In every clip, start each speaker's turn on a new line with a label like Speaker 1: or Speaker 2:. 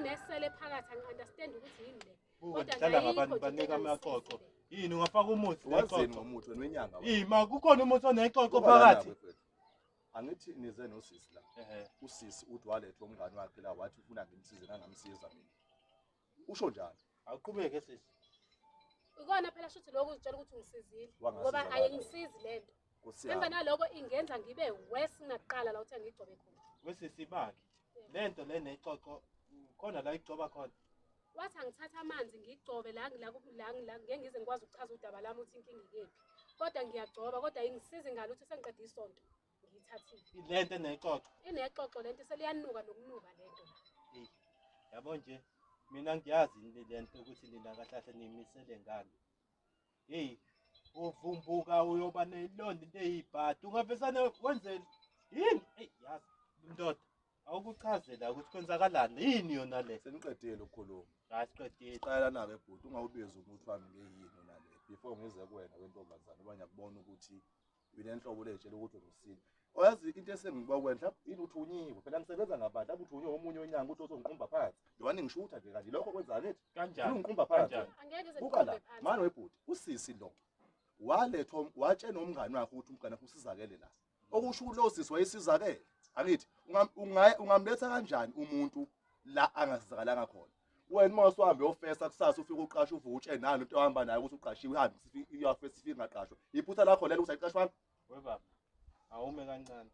Speaker 1: Nanesele phakathi angi-understand ukuthi yini le.
Speaker 2: Buka
Speaker 1: Kodwa
Speaker 2: dlala
Speaker 1: nje
Speaker 2: ngabantu
Speaker 1: ayikho nje
Speaker 2: banika
Speaker 1: into
Speaker 2: amaxoxo.
Speaker 1: engangisizi
Speaker 2: Yini ungafaka umuthi
Speaker 3: Wazini
Speaker 2: nexoxo?
Speaker 3: ngomuthi wena wenyanga wena?
Speaker 2: Ima kukhona umuthi onexoxo
Speaker 3: Buka lana,
Speaker 2: phakathi.
Speaker 3: bafethu. Angithi nize nosisi la.
Speaker 2: Ehhe.
Speaker 3: Usisi uthi walethwa umngani wakhe la wathi ufuna ngimsize ngangamsiza mina. Usho njalo.
Speaker 2: Awuqhubeke sisi.
Speaker 1: Ikona phela shuthi lokhu uzitshela ukuthi ungisizile ngoba
Speaker 3: Wangasizakala.
Speaker 1: ayingisizi lento.
Speaker 3: Nkosi
Speaker 1: Emva
Speaker 3: yami.
Speaker 1: naloko ingenza ngibe worse kunakuqala la uthe ngigcobe khona.
Speaker 2: Wesisi bakhe. Lento le nexoxo khona la igcoba khona.
Speaker 1: Wathi angithatha amanzi ngigcobe la la la la ngeke ngize ngikwazi ukuchaza udaba lami ukuthi inkinga ikephi. Kodwa ngiyagcoba kodwa ingisizi ngalutho sengiqede isonto ngiyithathile.
Speaker 2: Lento enexoxo.
Speaker 1: Inexoxo lento seliyanuka nokunuka lento la.
Speaker 2: Eyi, Yabo nje mina ngiyazi lento ukuthi nina kahle kahle nimisele ngani. Hey, uvumbuka uyoba nelonda into eyibhadi ungavesane wenzeni yini? Eyi yazi ndoda awukuchazela ukuthi kwenzakalani yini yona le.
Speaker 3: Seniqedile ukukhuluma.
Speaker 2: Hayi siqedile.
Speaker 3: Siqala nake bhuti ungawubizi umuthi wami ngeyini yona le. Before ngize kuwena wentombazane uba ngiyakubona ukuthi Yinenhlobo leyitshela ukuthi ungisile. Oyazi into esengiba kuwena mhlawumbe yini uthunyiwe. Phela ngisebenza ngabantu lapho uthunywe omunye onyanga ukuthi ozongiqumba phansi. Njengoba ngishutha nje kanje lokho kwenza ngithi.
Speaker 2: Kanjani?
Speaker 3: Ungiqumba phansi.
Speaker 2: Kanjani?
Speaker 1: Angeke ngize
Speaker 3: Buka la,
Speaker 1: ngiqumbe phansi.
Speaker 3: mani webhuti, usisi lo walethwa watshena umngani wakhe ukuthi umngani wakhe usizakele la. Okusho ukuthi lo sisi wayesizakele. Angithi ungamletha kanjani umuntu la angasizakalanga khona? Wena uma usuhambe uyofesa kusasa ufike uqashe uvuke utshene nalo into ohamba nayo ukuthi uqashiwe uhambe iyofesa ifike ingaqashwa. Iphutha lakho lelo ukuthi ayiqashwanga.
Speaker 2: We baba. Awume kancane.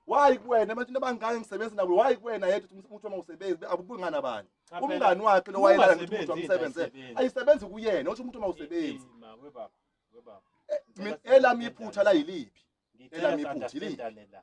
Speaker 3: Why kuwena abantu abangaka ngisebenza nabo why kuwena yedwa ukuthi umuntu uma usebenzi abubuyi ngani abanye.
Speaker 2: Cha phela,
Speaker 3: Umngani wakhe lo wayelala ngithi umuntu
Speaker 2: ungasebenzi
Speaker 3: wamsebenze.
Speaker 2: ayisebenzi.
Speaker 3: Ayisebenzi kuyena othi umuntu uma usebenzi.
Speaker 2: Ima we baba. We baba.
Speaker 3: Mina elami iphutha la yiliphi?
Speaker 2: Ngicela
Speaker 3: Elami iphutha
Speaker 2: si-understandane la.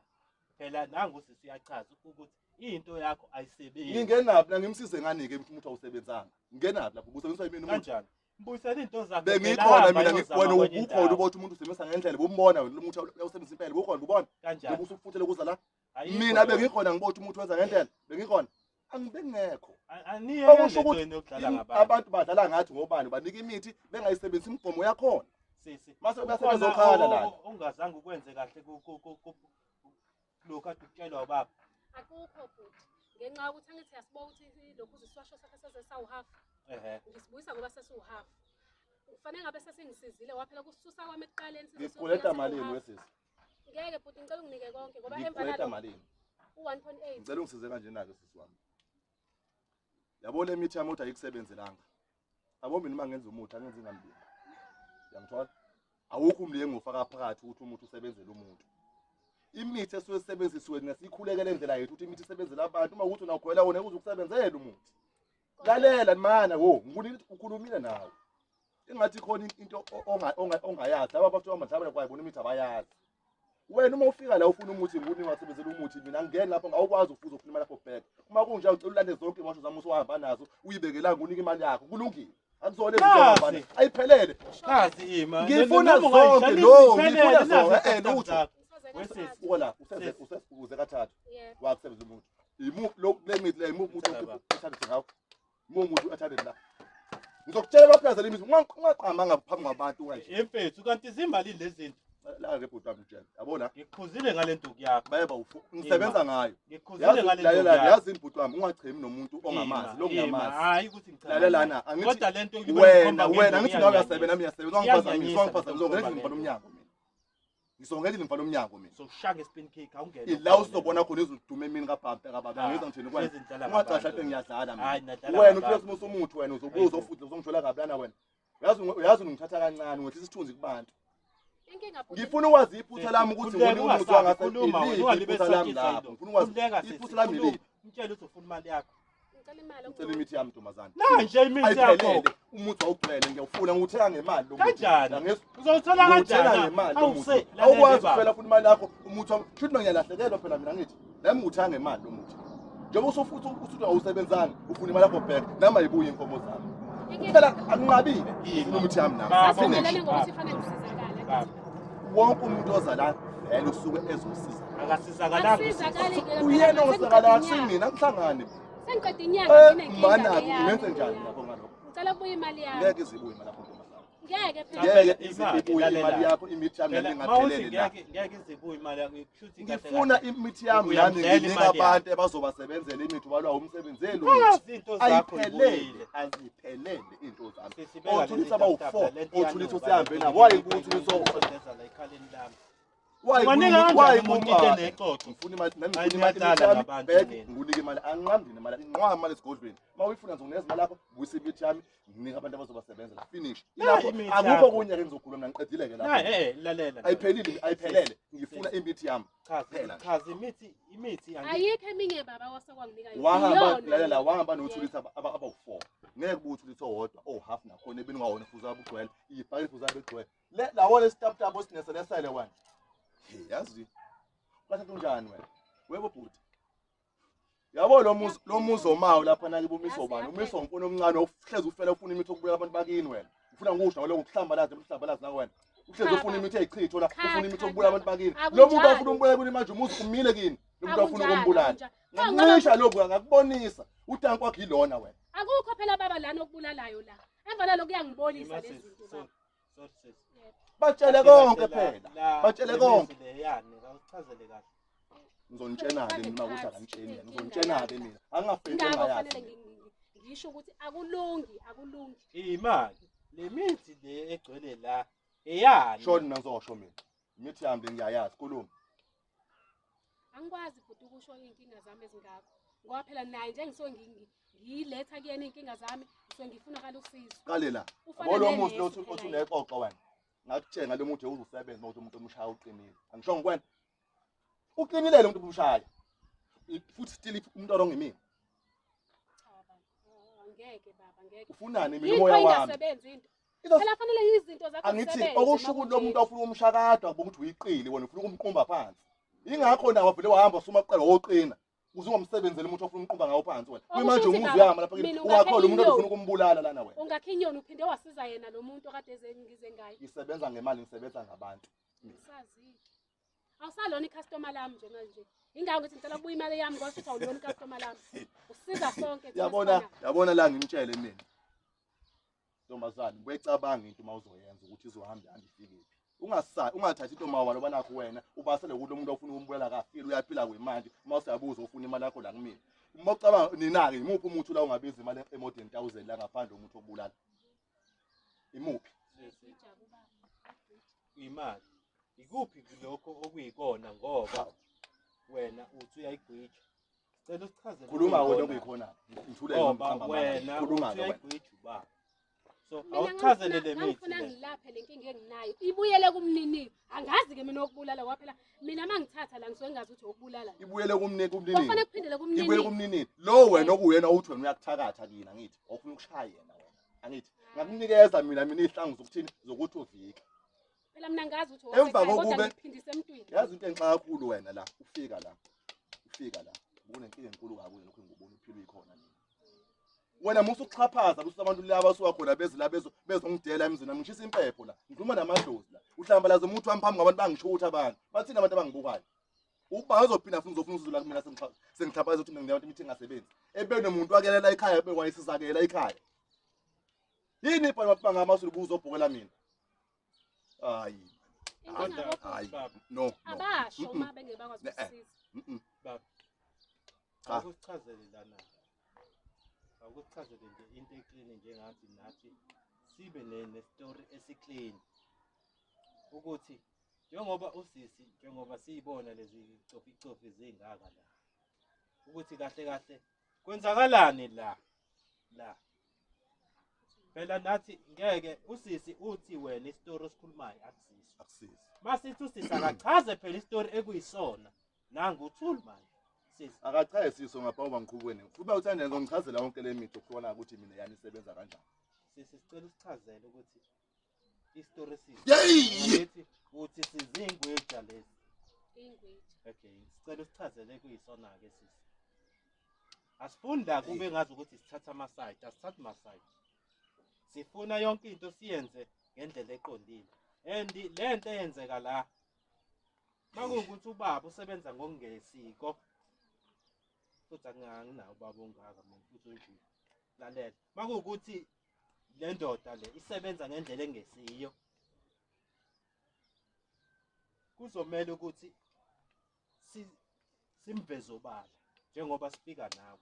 Speaker 2: Phela nangu sisi uyachaza ukuthi into yakho ayisebenzi.
Speaker 3: Ngingenaphi la ngimsize ngani ke umuntu awusebenzanga? Ngingenaphi lapho usebenziswa yimina umuntu?
Speaker 2: Kanjani? Mbuyisela into zakhe. phela,
Speaker 3: Bengikhona
Speaker 2: hamba
Speaker 3: mina
Speaker 2: ayozama
Speaker 3: wena
Speaker 2: kwenye
Speaker 3: ubukhona
Speaker 2: indawo.
Speaker 3: ukuthi umuntu usebenzisa ngendlela bumbona wena lo muntu uyawusebenzisa impela bukhona ubona
Speaker 2: Kanjani?
Speaker 3: njengoba usufuthele kuza la
Speaker 2: Ayikho
Speaker 3: mina
Speaker 2: leyo.
Speaker 3: bengikhona ngibona ukuthi umuntu wenza ngendlela bengikhona angibengekho
Speaker 2: Aniyeke
Speaker 3: okusho
Speaker 2: lento
Speaker 3: ukuthi
Speaker 2: yenu yokudlala ngabantu.
Speaker 3: abantu badlala ngathi ngobani banika imithi bengayisebenzisi imigomo yakhona
Speaker 2: Sisi.
Speaker 3: mase bese
Speaker 2: Ukhona
Speaker 3: bezokhala lana
Speaker 2: ongazange ukwenze kahle kulokhu kade ukutshelwa ubaba.
Speaker 1: Akukho bhuti. Ngenxa yokuthi angithi yasibuka ukuthi lokhu uziswasho sakhe seze sawuhafu.
Speaker 2: Ehhe.
Speaker 1: Ngisibuyisa ngoba sesiwuhafu. Kufanele ngabe sesingisizile waphela kususa kwami ekuqaleni size
Speaker 3: ngikuleta
Speaker 1: siyofika
Speaker 3: malini
Speaker 1: sekuhafu.
Speaker 3: wesisi
Speaker 1: Ngeke bhuti ngicela unginike konke ngoba emva
Speaker 3: ngikuleta
Speaker 1: nalokho
Speaker 3: malini
Speaker 1: u-1.8
Speaker 3: ngicela ungisize kanjena-ke sisi wami yabo le mithi yami ukuthi ayikusebenzelanga yabo mina uma ngenza umuthi angenzi ngamlingo uyangithola awukho umlingo ufaka phakathi ukuthi umuthi usebenzele umuntu imithi esuke isebenzisiwe thina siyikhulekele indlela yethu ukuthi imithi isebenzele abantu uma ukuthi unawugwela wona uze ukusebenzele umuthi lalela mana wo ngikunika ukhulumile nawe ingathi khona into ongayazi laba abantu amadlabela kwayo bona imithi abayazi wena uma ufika la ufuna umuthi ngikunika wasebenzela umuthi mina ngingeni lapho ngawukwazi ufuza ufuna imali yakho back uma kunjalo ucela ulande zonke iwasho zami usuhamba nazo uyibeke la ngunika imali yakho kulungile akuzona izinto
Speaker 2: Nazi.
Speaker 3: mfana ayiphelele
Speaker 2: Nazi ima.
Speaker 3: Ngifuna
Speaker 2: Noma ungayishaya,
Speaker 3: zonke, no,
Speaker 2: iphelele,
Speaker 3: ngifuna
Speaker 2: nazi
Speaker 3: zonke,
Speaker 2: izinto
Speaker 3: lutho.
Speaker 2: zakho.
Speaker 1: Ngisoze
Speaker 2: Wesisi.
Speaker 1: ngasithatha.
Speaker 3: ukola useze
Speaker 2: Sis.
Speaker 3: useze uze kathathu
Speaker 1: Yebo.
Speaker 3: wakusebenzela umuntu imu lo le mithi le imu umuntu
Speaker 2: Ngicela baba.
Speaker 3: othathe ngawo imu umuntu athathe la ngizokutshela abaphezulu imithi ungaqamba phambi kwabantu kanje
Speaker 2: Emfethu kanti zimalini lezi zinto?
Speaker 3: la ke bhuti wami mtshela yabona
Speaker 2: Ngikukhuzile ngale nduku yakho.
Speaker 3: bayeba ufu ngisebenza ngayo
Speaker 2: Ngikukhuzile
Speaker 3: yazi
Speaker 2: ngale nduku
Speaker 3: lalela
Speaker 2: yakho.
Speaker 3: yazi bhuti wami ungachemi nomuntu ongamazi lo
Speaker 2: Ima, ima.
Speaker 3: ngiyamazi
Speaker 2: Hayi ukuthi ngichama.
Speaker 3: lalelana angithi
Speaker 2: Kodwa lento
Speaker 3: wena wena angithi nawe uyasebenza nami ngiyasebenza ungangiphazamisi
Speaker 2: Iyanganyisa
Speaker 3: ungangiphazamisa
Speaker 2: lento
Speaker 3: ngeke ngivale umnyango mina ngizongeke ngivale umnyango mina
Speaker 2: Sokushaya nge-spin kick awungene.
Speaker 3: ila uzobona khona izodume emini kabhampa kababa
Speaker 2: Ah,
Speaker 3: ngizwa ngithini kwena
Speaker 2: hlezi ngidlala
Speaker 3: ungacasha
Speaker 2: ngabantu.
Speaker 3: into ngiyadlala mina
Speaker 2: Hayi nadlala.
Speaker 3: wena
Speaker 2: ngabantu.
Speaker 3: ufike simusa umuthi wena uzobuza
Speaker 2: Hayibo.
Speaker 3: uzofuthi uzongithola kabi lana wena uyazi uyazi ungithatha kancane ungehlisa isithunzi kubantu
Speaker 1: Inkinga bhuti
Speaker 3: ngifuna ukwazi iphutha lami ukuthi
Speaker 2: Khululeka,
Speaker 3: ngone umuthi
Speaker 2: ungasabi,
Speaker 3: wangase
Speaker 2: khuluma wena,
Speaker 3: iliphi
Speaker 2: ungalibe
Speaker 3: iphutha lami
Speaker 2: esatshizwa
Speaker 3: lapho
Speaker 2: yilo.
Speaker 3: ngifuna ukwazi
Speaker 2: Khululeka sisi,
Speaker 3: iphutha lami
Speaker 2: khuluma.
Speaker 3: iliphi
Speaker 2: Mtshele ukuthi ufuna imali yakho.
Speaker 1: ngicela imali
Speaker 3: ngicela imithi yami ntombazane
Speaker 2: Nanje imithi yakho.
Speaker 3: ayiphelele umuthi awugcwele ngiyawufuna ngiwuthenga ngemali lo muthi.
Speaker 2: Kanjani?
Speaker 3: Angizwa?
Speaker 2: Uzowuthola
Speaker 3: Ngiwuthenga
Speaker 2: kanjani?
Speaker 3: ngemali lo
Speaker 2: Awuse,
Speaker 3: muthi
Speaker 2: lalela
Speaker 3: awukwazi
Speaker 2: baba.
Speaker 3: ukufela funa imali yakho umuthi wami shuthi mina ngiyalahlekelwa phela mina ngithi nami ngiwuthenga ngemali lo muthi njengoba usufuthi usuthi awusebenzanga ufuna imali yakho back nami ayibuye inkomo zami phela akunqabile ufuna umuthi yami nami
Speaker 2: Baba.
Speaker 3: finish
Speaker 1: Sasivumelene ngokuthi fanele ngisizakale.
Speaker 2: Baba.
Speaker 3: wonke umuntu oza la vele usuke ezosiza
Speaker 2: Akasizakalanga. usisi.
Speaker 1: Akusizakali ke
Speaker 3: uyena
Speaker 1: phela,
Speaker 3: osakala
Speaker 1: sengiqede inyanga.
Speaker 3: akusimina akuhlangane
Speaker 1: Sengiqede inyanga
Speaker 3: Eh,
Speaker 1: nginenkinga
Speaker 3: mana
Speaker 1: ngeyami.
Speaker 3: ngenze njani lapho ngalokho
Speaker 1: Ngicela kubuye imali yami.
Speaker 3: ngeke izibuye imali yakho ntombazane
Speaker 1: Ngeke phela.
Speaker 3: Ngeke ize ibuye imali yakho, imithi yami nami ingaphelele la.
Speaker 2: Ngeke ize ibuye imali yakho, kushuthi kahle.
Speaker 3: Ngifuna imithi yami nami, nginika abantu ebazobasebenzela imithi, balwa umsebenzeli.
Speaker 2: Izinto zakho.
Speaker 3: Ayiphelele, aziphelele into zami. Othulisa abawu-4, othulisa sihambe nabo. Wayikuthulisa
Speaker 2: la ekhaleni lami. Unganika kanjani umuntu into enexoxo?
Speaker 3: Ngifuna imali nami, ngifuna imali yami bhek, ngikunike imali, anginqambi nemali, inqwama imali esigodlweni. Uma uyifuna ngizokunikeza imali yakho, buyisa imithi yami, nginike abantu abazobasebenzela, finish. Ilapho, akukho okunye ke ngizokhuluma mina, ngiqedile-ke lapho.
Speaker 2: Lalela.
Speaker 3: Ayiphelile, ayiphelele, ngifuna imithi yami.
Speaker 2: Chaza, chaza imithi, imithi.
Speaker 1: Ayikho eminye baba wasakwanginika yona.
Speaker 3: Wahamba, lalela, wahamba nothulisa abawu-4. Ngeke kube uthulisa owodwa oh-half nakhona ebeni ungawona futhi abugcwele ibhakede futhi abegcwele le lawo lesitaputapu osineselesele wena. Hey, yazi kwathatha unjani wena webo bhuti, yabo lo muzi, lo muzi omawo lapha nake bumiso bani, umiso umfuna omncane ohlezi ufela ufuna imithi okubulala abantu bakini wena. Ufuna ngisho ngaloko kuhlambalaza, emhlambalaza na wena uhlezi ufuna imithi eyichitho la, ufuna imithi okubulala abantu bakini. Lo muntu afuna umbulala kini manje, umuzi umile kini, lo muntu afuna ukumbulala. Ngancisha lokhu, ngakubonisa utanki wakho yilona wena.
Speaker 1: Akukho phela baba lana okubulalayo la. Emva nalokho kuyangibolisa lezi zinto baba.
Speaker 3: Batshele konke phela, batshele konke.
Speaker 2: Leyani, awuchazele kahle.
Speaker 3: Ngizonitshena-ke mina ukuthi akanitsheni yena, ngizonitshena-ke mina, angingafeli
Speaker 1: Ingakho
Speaker 3: engayazi.
Speaker 1: fanele ngisho ukuthi akulungi, akulungi.
Speaker 2: Imali, le mithi le egcwele la eyani?
Speaker 3: Shona mina ngizosho mina, imithi yami le ngiyayazi, khuluma.
Speaker 1: Angikwazi futhi ukusho iy'nkinga zami ezingakho ngoba phela naye nje ngisuke ngiyiletha kuyena iy'nkinga zami, ngisuke ngifuna kalusizo.
Speaker 3: Qale la.
Speaker 1: Ufana
Speaker 3: Yabo lo muzi
Speaker 1: nenesi
Speaker 3: lo
Speaker 1: phela
Speaker 3: othi
Speaker 1: yena.
Speaker 3: unexoxo wena, ngakutshela lo muthi uzosebenza ukuthi umuntu omshaya uqinile. Angishongo kwena, uqinile lo muntu umshaya, futhi still umuntu wrong imina.
Speaker 1: Cha baba, angeke baba, ngeke.
Speaker 3: Ufunani mina?
Speaker 1: Yikho
Speaker 3: Umoya wami
Speaker 1: ingasebenzi into.
Speaker 3: Izo-
Speaker 1: Phela fanele izinto zakho
Speaker 3: Angithi
Speaker 1: zisebenze
Speaker 3: okusho ukuthi lo muntu
Speaker 1: makunje.
Speaker 3: afuna umshakado akuba ukuthi uyiqili wena, ufuna ukumqumba phansi. Ingakho nawe wavele wahamba usuma kuqala woqina uze ungamsebenzeli umuntu ofuna umqumba ngawo phansi wena.
Speaker 1: Okusho
Speaker 3: Kuyimanje
Speaker 1: ukuthi
Speaker 3: umuzi
Speaker 1: baba,
Speaker 3: uyahamba lapha kini,
Speaker 1: mina ungakhe
Speaker 3: ungakholwa umuntu
Speaker 1: inyoni.
Speaker 3: ofuna ukumbulala lana wena.
Speaker 1: Ungakha inyoni uphinde wasiza yena lo muntu okade eze ngize ngaye.
Speaker 3: Ngisebenza ngemali, ngisebenza ngabantu mina.
Speaker 1: Ngisazi. Awusalona icustomer lami nje manje. Ingakho ngithi ngicela kubuya imali yami ngoba futhi awulona icustomer lami. Usiza sonke thina
Speaker 3: Yabona,
Speaker 1: esifanayo.
Speaker 3: yabona la, ngimtshele mina ntombazane, ubecabanga into uma uzoyenza ukuthi izohamba ihambe ifike phi. Ungasayi, ungathathi into mawala banakho wena, ubasele ukuthi lo muntu ofuna ukumbulala kafile, uyaphila kwemanje. Uma usuyabuza ufuna imali yakho la kumina, uma ucabanga nina-ke, imuphi umuthi la ungabiza imali e-more than 1000 la ngaphandle umuntu okubulala, imuphi?
Speaker 1: Ijabu baba.
Speaker 2: Imali ikuphi kulokho okuyikona, ngoba wena uthi uyayigwija? Sicela usichazele.
Speaker 3: Khuluma wena.
Speaker 2: Okuyikhona.
Speaker 3: Okuyikhona ngithulele.
Speaker 2: Ngoba
Speaker 3: ngomqamba amanga.
Speaker 2: wena
Speaker 3: Khuluma
Speaker 2: uthi
Speaker 3: ke wena.
Speaker 2: uyayigwija ubaba, so
Speaker 1: Mina
Speaker 2: awusichazele le mithi
Speaker 1: ngangifuna
Speaker 2: le.
Speaker 1: ngilaphe le nkinga enginayo ibuyele kumniniyo. Angazi-ke mina okubulala ngoba phela mina uma ngithatha la ngisuke ngingazi ukuthi okubulala.
Speaker 3: Ibuyele kumnini, kumnini.
Speaker 1: Kwafanele kuphindele
Speaker 3: Ibuyele
Speaker 1: kumniniyo.
Speaker 3: kumnini lo wena okuyena uthi wena uyakuthakatha kina, ngithi ofuna ukushaya yena wena, angithi ngakunikeza mina iy'hlangu zokuthini, zokuthi uvike.
Speaker 1: Phela mina ngazi ukuthi
Speaker 3: Emva
Speaker 1: owasekhaya, kodwa
Speaker 3: kokube-
Speaker 1: ngiphindise emntwini.
Speaker 3: Yazi into enxa kakhulu wena la, ufika la, ufika la kunenkinga enkulu kabi lokhu engikubona uphila uyikhona mina. Wena musa ukuxhaphaza lusa abantu laba asuka khona beze la bezongidela emzini wami, ngishisa impepho la, ngikhuluma namadlozi la, uhlambalaza umuthi wami phambi kwabantu, bangishutha abantu, bathini abantu abangibukayo? Ukuba ngizophinda futhi ngizofuna usizo la kumina, sengixhaphaza ukuthi mina ngiyabantu imithi engasebenzi, ebenomuntu wakelela ekhaya bekwayisizakela ekhaya. Yini ibhale bangamasu ubuzobhukela mina? Hayi.
Speaker 1: Inkinga
Speaker 2: Kodwa-
Speaker 3: Hayi.
Speaker 2: Baba.
Speaker 3: No, no.
Speaker 1: Abasho
Speaker 3: Mm-mm.
Speaker 1: uma bengeke bakwazi
Speaker 3: Ne-eh.
Speaker 1: ukusiza.
Speaker 2: Baba.
Speaker 3: Cha.
Speaker 2: Akusichazele lana, akusichazele nje into eclean njengathi nathi sibe nesitory esiclean, ukuthi njengoba usisi, njengoba siyibona lezi cofi cofi zingaka la, ukuthi kahle kahle kwenzakalani la la. Phela nathi ngeke usisi uthi wena isitori osikhulumayo akusiso.
Speaker 3: Akusizi.
Speaker 2: Masithi usisi akachaze phela isitori ekuyisona, nangu uthuli manje sisi.
Speaker 3: Akachaye siso ngaphambi kokuba ngiqhubeke. Uba uthanda ngizongichazela yonke le mithi okuhlukana ukuthi mina yani isebenza kanjani.
Speaker 2: Sisi, sicela usichazele ukuthi isitori sisi.
Speaker 3: Yeyi!
Speaker 2: Angithi uthi sizingweja lezi?
Speaker 1: Ingwija.
Speaker 2: Okay, sicela usichazele kuyisona-ke sisi. Asifuni la kube ngazi ukuthi sithatha ama-side, asithathi ma-side, sifuna yonke into siyenze ngendlela eqondile. And le nto eyenzeka la, makuwukuthi ubaba usebenza ngokungesiko, futhi anginawo ubaba ongaka mina futhi onje, lalela, makuwukuthi Le ndoda le isebenza ngendlela engesiyo. Kuzomela ukuthi simveze obala njengoba sifika nawe.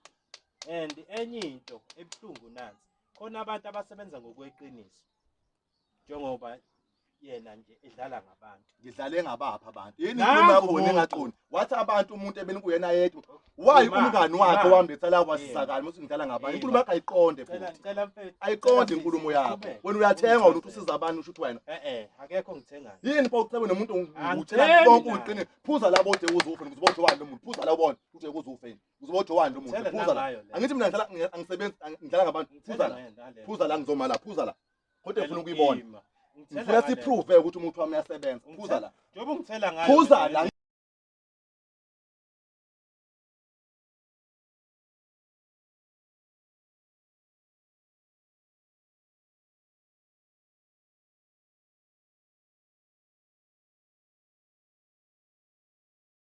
Speaker 2: And enye into ebuhlungu nansi, khona abantu abasebenza ngokweqiniso njengoba yena nje edlala ngabantu.
Speaker 3: Ngidlale ngabaphi abantu? Yini inkulumo yakho wena engaqondi? Wathi abantu umuntu ebenikuyena yedwa. Why umngani wakhe wambetha la wasizakala muthi ngidlala ngabantu? Inkulumo yakho ayiqonde
Speaker 2: futhi. Cela mfethu.
Speaker 3: Ayiqonde inkulumo yakho. Wena uyathenga wena uthi usiza abantu usho ukuthi wena.
Speaker 2: Eh eh akekho ngithengayo.
Speaker 3: Yini pho ucebe nomuntu ngutshela konke uyiqinile. Phuza la bode uze ufe ngizobothe wani lo muntu. Phuza la ubone uthi uze ufe. Ngizobothe wani lo muntu. Phuza la. Angithi mina ngidlala angisebenzi ngidlala ngabantu. Phuza la. Phuza la ngizoma la. Phuza la. Kodwa ngifuna ukuyibona. Ngifuna siprove ukuthi umuthi wami uyasebenza. Phuza la.
Speaker 2: Njengoba ungithela
Speaker 3: ngayo. Phuza la.